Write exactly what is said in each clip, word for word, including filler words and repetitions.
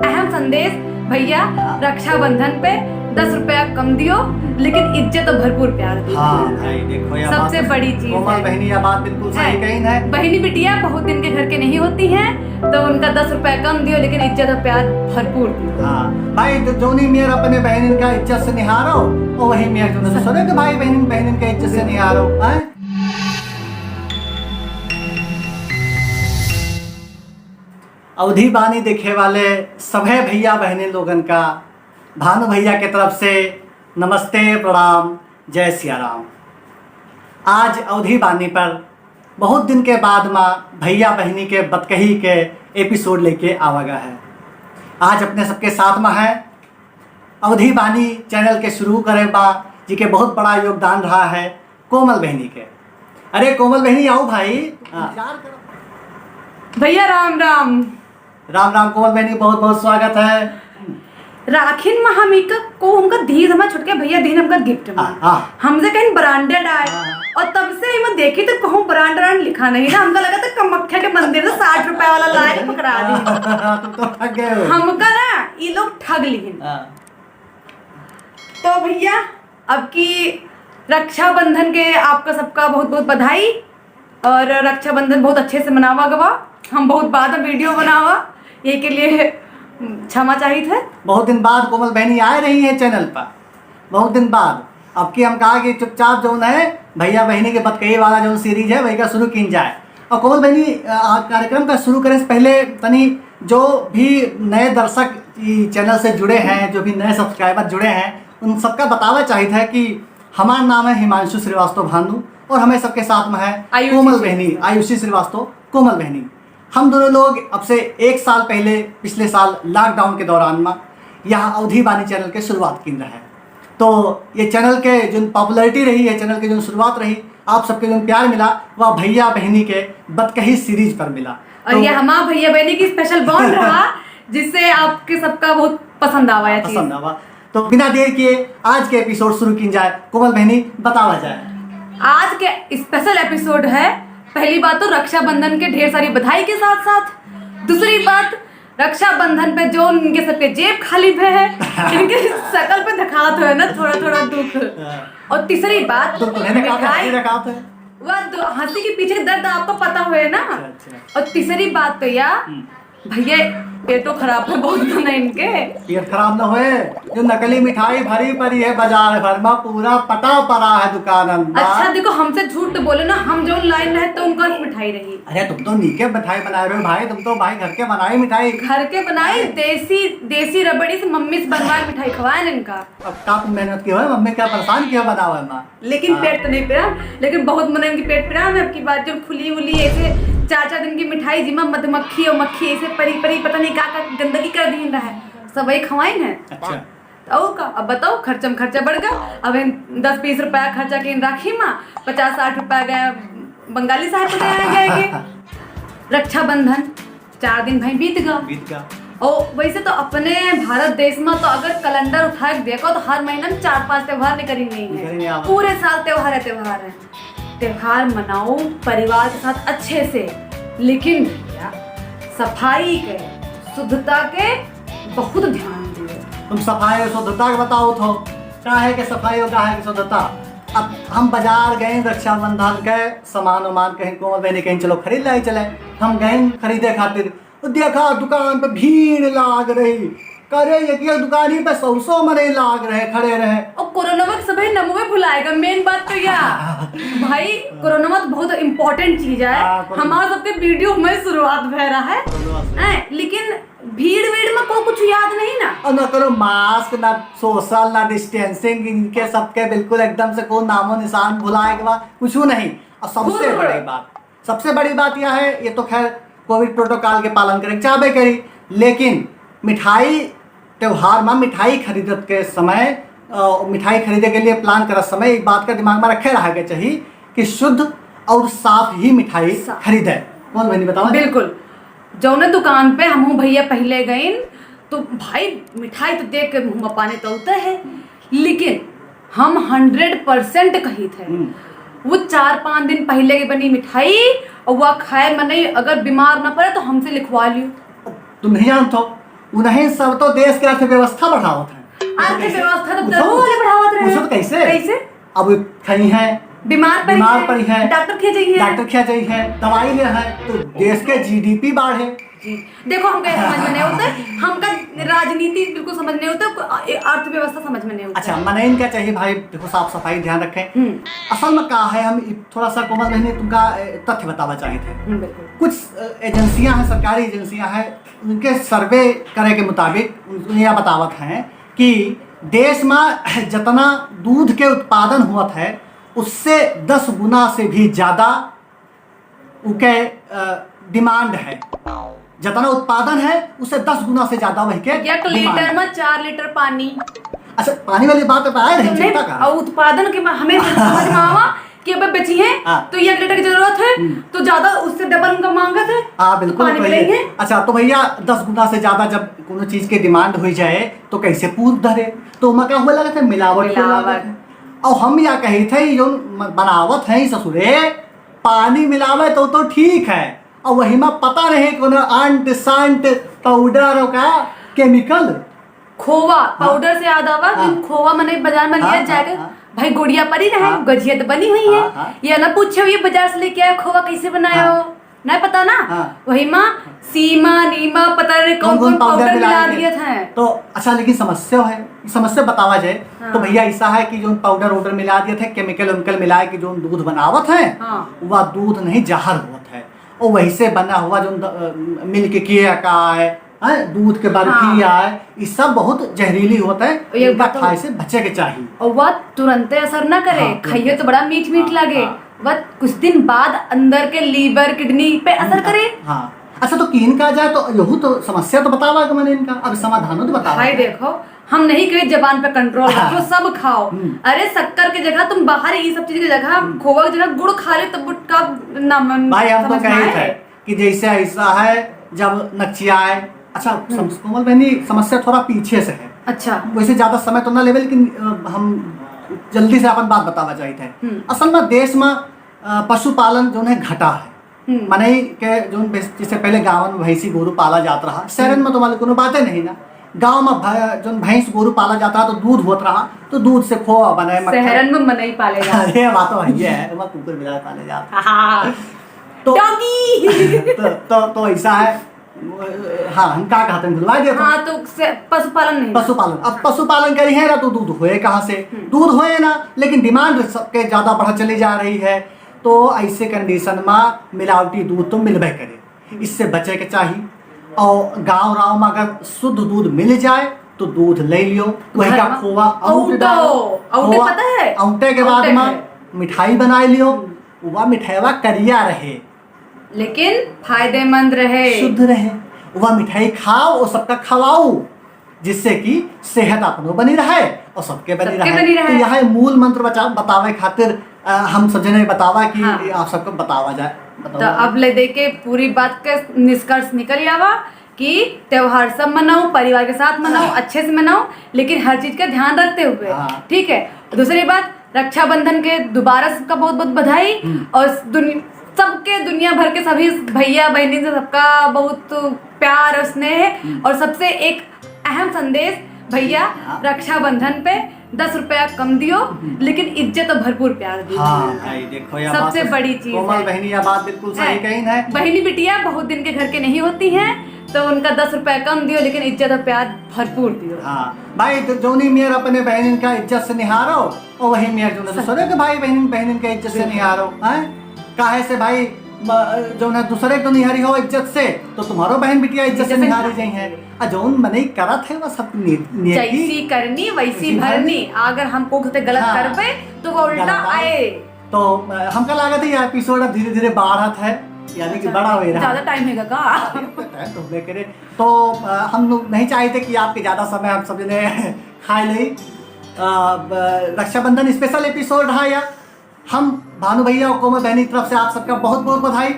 अहम संदेश, भैया, रक्षाबंधन पे दस रुपया कम दियो, लेकिन इज्जत और भरपूर प्यार दियो। हाँ भाई, देखो, यह बात सबसे तो बड़ी चीज कोमल है। बहनी, यह बात बिल्कुल सही है। कही है। बहनी बिटिया बहुत दिन के घर के नहीं होती हैं, तो उनका दस रुपया कम दियो, लेकिन इज्जत और प्यार भरपूर दियो। हाँ भाई, तो जौनी मेर अपने बहनिन का इज्जत से निहारो, और वही मेर जो दूसरे के भाई बहनिन, बहनिन का इज्जत से निहारो, हैं? अवधी बानी देखे वाले सभे भैया बहने लोगन का भानु भैया के तरफ से नमस्ते, प्रणाम, जय सिया राम। आज अवधी बानी पर बहुत दिन के बाद मा भैया बहनी के बतकही के एपिसोड लेके आवा गा है। आज अपने सबके साथ मा है अवधी बानी चैनल के शुरू करे बा, जी के बहुत बड़ा योगदान रहा है कोमल बहनी के। अरे कोमल बहनी, आओ भाई। हाँ। इंतजार करो। भैया राम राम। राम राम कोमल बहनी, बहुत बहुत स्वागत है। राखिन मा हम इका को हमका दीन, हमार छोटके भैया दीन हमका गिफ्ट मा। हाँ, हाँ। हमसे कहीं ब्रांडेड आए। हाँ, हाँ। और तब से इमा देखी तो कहूँ ब्रांड ब्रांड लिखा नहीं ना, हमका लगा था कामाख्या के मंदिर से साठ रुपया वाला लाए पकड़ा दी। तुम तो ठग गए हो। हमका ना ई लोग ठग लिहिन। हाँ। तो भैया, अब की रक्षाबंधन के आपका सबका बहुत बहुत बधाई। और रक्षाबंधन बहुत अच्छे से मनावा गवा। हम बहुत बाद में वीडियो बनावा, ये के लिए क्षमा चाहित है। बहुत दिन बाद कोमल बहनी आए रही है चैनल पर, बहुत दिन बाद। अब की हम कहा कि चुपचाप जौन है भैया बहनी के बतकही वाला जौन सीरीज है, वही का शुरू कीन जाए। और कोमल बहनी, आ, कार्यक्रम का शुरू करे से पहले तनी जो भी नए दर्शक ई चैनल से जुड़े हैं, जो भी नए सब्सक्राइबर जुड़े हैं, उन सबका बतावा चाहित है कि हमार नाम है हिमांशु श्रीवास्तव भानु और हमें सबके साथ में है आयुषी कोमल श्रीवास्तव। बहनी, आयुषी श्रीवास्तव, कोमल बहनी। हम दोनों लोग अब से एक साल पहले, पिछले साल लॉकडाउन के दौरान में यहाँ अवधी बानी चैनल के शुरुआत कीन रहे। तो ये चैनल के जोन पॉपुलैरिटी रही, ये चैनल के जोन शुरुआत रही, आप सबके जोन प्यार मिला, वह भैया बहनी के बतकही सीरीज पर मिला। और तो ये हमार भैया बहनी की स्पेशल बॉन्ड रहा, जिससे आपके सबका बहुत पसंद आवा यह चीज। पसंद आवा। तो बिना देर किए आज के एपिसोड शुरू की जाए। कोमल बहनी, बतावा जाए। आज के स्पेशल एपिसोड है। पहली बात तो रक्षाबंधन के ढेर सारी बधाई के साथ साथ, दूसरी बात रक्षाबंधन पे जो इनके सबके जेब खाली भे है, इनके शकल पे दिखात है ना थोड़ा थोड़ा दुख। हाँ। और तीसरी बात, दुख तो है ना, काफी मिठाई। हंसी दिखात है। वह दो, हंसी के पीछे दर्द आपको पता हुए ना। अच्छा, अच्छा। और तीसरी बात तो या, हम्म। भैया, पेटो खराब है बहुत ना इनके। पेट खराब ना होए, जो नकली मिठाई भरी पड़ी है बाजार भर में, पूरा पटा पड़ा है दुकानन में। अच्छा, देखो, हमसे झूठ तो बोले ना, हम जो लाइन रहे तो उनका मिठाई रही। अरे, तुम तो नीके मिठाई बनाए रहे हो भाई, तुम तो भाई घर के बनाई मिठाई। घर के बनाई, देसी, देसी रबड़ी से मम्मी से बनवाए मिठाई खवाए ना इनका। अब का तुम मेहनत की हो, मम्मी क्या परेशान किया बनावे में? लेकिन हाँ। पेट तो नहीं पिरान, लेकिन बहुत मनन की पेट पिरान है। अब की बात जो फुली उली ऐसे चार चार दिन की मिठाई जिमा मधुमक्खी और मक्खी ऐसे परी परी पता नहीं का का गंदगी कर दी रहा है, सब वही खवाइन है। अच्छा। तो और का, अब बताओ, खर्चा में खर्चा बढ़ गया। अब इन दस बीस रुपया खर्चा के इन राखी मा, पचास साठ रुपया गया बंगाली साहब को देना गया के। रक्षाबंधन चार दिन भाई बीत गया। बीत गया। ओ, वैसे तो अपने भारत देश में तो अगर कैलेंडर उठा के देखो तो हर महीना में चार पांच त्योहार निकल ही नहीं है। निकल ही नहीं आवा। पूरे साल त्योहार है, त्योहार है। त्योहार मनाओ परिवार के साथ अच्छे से, लेकिन भैया, सफाई के, शुद्धता के बहुत ध्यान दियो। तुम सफाई और शुद्धता के बताओ थो, का है के सफाई और का है के शुद्धता? अब हम बाजार गए रक्षाबंधन के सामान उमान कहीं कोमल बहनी कहीं चलो खरीद लाई चले, हम गए खरीदे खातिर, तो देखा दुकान पे भीड़ लाग रही। करे एक एक दुकान ही पे सौ सौ मरे लाग रहे, खड़े रहे। और कोरोना में सभी नमवे भुलाएगा, मेन बात तो या। भाई, कोरोना में तो बहुत इंपॉर्टेंट चीज है। हाँ, कोरोना। हमारा सबके वीडियो में शुरुआत भय रहा है। कोरोना से। हैं, लेकिन भीड़ वीड़ में को कुछ याद नहीं ना। और ना करो मास्क, ना सोशल, ना डिस्टेंसिंग, इनके सबके बिल्कुल एकदम से को नामो निशान भुलाए के बाद कुछ नहीं। और सबसे घुर। बड़ी बात, सबसे बड़ी बात यह है, ये तो खैर कोविड प्रोटोकॉल के पालन करे चाहबे करी, लेकिन मिठाई त्योहार में मिठाई खरीदत के समय, अ, मिठाई खरीदे के लिए प्लान करत समय एक बात का दिमाग में रखे रहा के चाहिए कि शुद्ध और साफ ही मिठाई साफ। खरीदे। कौन बहनी बताओ? बिल्कुल, जौने दुकान पे हमहू भैया पहले गइन तो भाई मिठाई तो देख के मुंह में पानी तो उतर है, लेकिन हम हंड्रेड परसेंट कही थे, हम्म। वो चार पांच दिन पहले की बनी मिठाई और वह खाए मनई अगर बीमार ना पड़े तो हमसे लिखवा लियो। तुम नहीं जानते हो, उन्हें सब तो देश के अर्थव्यवस्था बढ़ावत है। अर्थव्यवस्था तो पूछो, दरोले बढ़ावत रहे। पूछो तो कैसे? कैसे? अब खई है, बीमार पड़ी बीमार है, पड़ी है, डॉक्टर खिया जाइए। डॉक्टर खिया जाइए, दवाई ले है, तो देश के जीडीपी बढ़े। जी, देखो, हमका ये समझ में नहीं होता, हमका राजनीति बिल्कुल समझ नहीं होता, अर्थव्यवस्था समझ में नहीं होता। अच्छा, मनइन का चाहिए भाई, देखो, साफ सफाई ध्यान रखें। हम्म। असल में का है, हम इ-, थोड़ा सा कोमल बहनी तुमका, ए, तथ्य बतावा चाहित है। हम्म, बिल्कुल। कुछ, अ, एजेंसियां हैं, सरकारी एजेंसियां हैं, उनके सर्वे करे के मुताबिक उन-, यह बतावत हैं कि देश में जितना दूध के उत्पादन हुआ है, उससे दस गुना से भी ज्यादा उके, अ, डिमांड है। जितना उत्पादन है, उससे दस गुना से ज्यादा वही के एक डिमांड लीटर है। में चार लीटर पानी। अच्छा, पानी वाली बात तो आए रही, तो नहीं, चिंता का। और उत्पादन के मा-, हमें समझ में आवा कि अब बेची है, हाँ। तो एक लीटर की जरूरत है, हम्म। तो ज्यादा उससे डबल उनका मांगत है, हाँ, बिल्कुल, पानी वही है। मिलेंगे। अच्छा, तो भैया, दस गुना से ज्यादा जब कोनो चीज के डिमांड हो जाए, तो कैसे पूर्व धरे? तो ओमा का हुआ लगत है? मिलावट हुआ मिलावट। लगत है। और हम या कही थे, जो म-, बनावत है ससुरे, पानी मिलावे तो, तो ठीक है, और वही में पता नहीं कोनो अंट संट पाउडर का केमिकल। खोवा, हाँ। पाउडर से याद आवा, हाँ। जो खोवा मने बाजार में हाँ, लिया हाँ, जाके, हाँ। भाई गोड़िया परी रहे, हाँ। गझिया तो बनी हुई है। हाँ, हाँ। ये ना पूछे, ये बाजार से लेके आया खोवा, कैसे बनाया हाँ। हो? नहीं पता ना? हाँ। वही में सीमा, नीमा, पता नहीं कौन कौन कौन पाउडर पाउडर मिला मिला दिए। दिए थे। तो अच्छा, लेकिन समस्या है, समस्या बतावा जाए, हाँ। तो भैया ऐसा है कि जो पाउडर वाउडर मिला दिए थे, केमिकल वेमिकल मिला के जो दूध बनावत है, हाँ। वह दूध नहीं, जहर होत है। और वही से बना हुआ जो द-, अ, मिल्क केक आए, हैं, दूध के बर्फी हाँ। आए, ये सब बहुत जहरीली होत है, और ये इनका बताओ। खाए से बचे के चाहिए। और वह तुरंते असर ना करे, हाँ, तुरंते खाइए तो असर। बड़ा मीठ मीठ हाँ, लागे, हाँ। वह कुछ दिन बाद अंदर के लीवर, किडनी पे असर उनका, करे। हाँ। अच्छा, तो कीन का जाए तो यहू तो समस्या तो बतावा कि मैंने इनका, अब समाधान तो बतावा। भाई देखो, हम नहीं कहे जबान पे कंट्रोल हाँ। रखो, सब खाओ। हम्म। अरे शक्कर की जगह तुम बाहर ये सब चीज की जगह, हम्म। खोवा की जगह गुड़ खा ले, तब गुटखा ना मन भाई, हम तो समझ में कहे आए। थे कि जैसे ऐसा है, जब नचिया है, अच्छा, हम्म। सम-, कोमल बहनी, समस्या थोड़ा पीछे से है। अच्छा। वैसे ज्यादा समय तो ना लेवे, लेकिन, अ, हम जल्दी से अपन बात बतावा चाहिए थे। हम्म। असल में देश में, अ, पशुपालन जो है घटा है। हम्म। मनई के जोन बेस-, जैसे पहले गाँवन में भैंसी गोरू पाला जात रहा, शहरन हम्म। में तो वाले कोनो बाते नहीं ना। गाँव में भ-, जोन भैंस गोरू पाला जात रहा तो दूध होत रहा, तो दूध से खोवा बने, मक्खन। शहरन में मनई पाले जात। अरे, बात तो वही है, वहाँ कुकुर बिलार पाले जात। हाँ। तो, doggy। तो, तो, तो ऐसा है, हाँ, हम का कहते हैं, भुलवा दिया था। हाँ, तो से-, पशुपालन नहीं। पशुपालन, अब पशुपालन करी है ना, तो दूध होए कहाँ से? हम्म। दूध होए ना, लेकिन डिमांड सबके ज्यादा बढ़ चली जा रही है। तो ऐसे कंडीशन में मिलावटी दूध तो मिलबे करे, इससे बचे के चाही। और गाँव राव में अगर शुद्ध दूध मिल जाए तो दूध ले लियो, वही घर का में खोवा औंट औंटे डालो। औंटे खोवा पता है? औंटे के बाद औंटे में है। मिठाई बनाए लियो, हम्म। वह मिठाईवा करिया रहे, लेकिन फायदेमंद रहे। शुद्ध रहे। वह मिठाई खाओ और सबका खवाओ, जिससे कि सेहत अपनो बनी रहे और सबके बनी सबके रहे। बनी रहे। तो यह मूल मंत्र बचा-, बतावे खातिर, अ, हम सब जने बतावा कि हाँ। ये आप सबको बतावा जाए, बतावा तो जाए। अब ले दे के पूरी बात के निष्कर्ष निकल आवा कि त्योहार सब मनाओ, परिवार के साथ मनाओ, हाँ। अच्छे से मनाओ, लेकिन हर चीज का ध्यान रखते हुए, हाँ। ठीक है? दूसरी बात, रक्षाबंधन के दोबारा सबका बहुत बहुत बधाई। हम्म। और दुनि-, सबके दुनिया भर के सभी भैया बहनी से सबका बहुत प्यार और स्नेह। हम्म। और सबसे एक अहम संदेश, भैया, हाँ। रक्षाबंधन पे दस रुपया कम दियो, हम्म। लेकिन इज्जत और भरपूर प्यार दियो। हाँ भाई, देखो, यह सबसे बात तो बड़ी चीज कोमल है। बहनी, यह बात बिल्कुल सही हैं। कही ना। बहनी बिटिया बहुत दिन के घर के नहीं होती हैं, तो उनका दस रुपया कम दियो, लेकिन इज्जत और प्यार भरपूर दियो। हाँ भाई, तो जौनी मेर अपने बहनिन का इज्जत से निहारो, और वही मेर जो सही। दूसरे के भाई बहनिन, बहनिन का इज्जत से बिल्कुल। निहारो, हैं? काहे से भाई, म-, जौन है दूसरे को निहारी हो इज्जत से, तो तुम्हारो बहन बिटिया इज्जत से इज्जत से निहारी निहारी। जाई हैं। आ जौन मनई करत है, वह सब ने-, नेकी जैसी करनी, वैसी वैसी भरनी। भरनी। अगर हम कोख से गलत हाँ। करबे, तो वो उल्टा गलत आए। आए। तो, अ, हमका लागत है, यह एपिसोड अब धीरे-धीरे बढ़त है, यानी कि अच्छा, बड़ा हो रहा है। ज्यादा टाइम है का? हाँ, टाइम तो होबे करे। तो, अ, हम लोग नहीं चाहते कि आपके ज्यादा समय हम सब जने खाए ले। अ, ब-, रक्षाबंधन स्पेशल एपिसोड है या हम भानु भैया और कोमल बहनी की तरफ से आप सबका बहुत बहुत बधाई।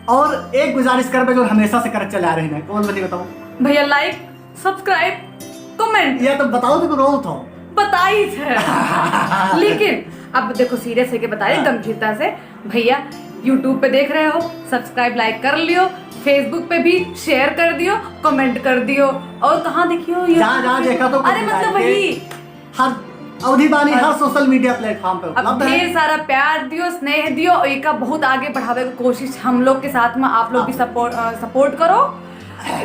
और एक गुजारिश करबे जो हमेशा से करत चले आ रहे हैं, कोमल बहनी बताओ। भैया, like, subscribe, comment। या तो बताओ तो रो उठाओ। बताई थे। लेकिन अब देखो, सीरियस है कि बताए हाँ। गंभीरता से। भैया, YouTube पे देख रहे हो, subscribe, like कर लियो, Facebook पे भी share कर दियो, comment कर दियो। और कहाँ देखियो ये? जहाँ, जहाँ देखा तो अरे, कुछ मतलब, like वही। हर अवधी बानी हर social media platform पे अब उपलब्ध है। ढेर सारा प्यार दियो, स्नेह दियो, और एका बहुत आगे बढ़ावे की कोशिश हम लोग के साथ में आप लोग भी हाँ। support, अ, support करो।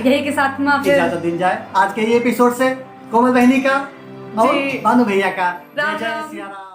यही के साथ में फिर इजाजत दिन जाए आज के ये episode से। कोमल बहनी का और जी। भानु भैया का। जय राम जय राम। सिया राम।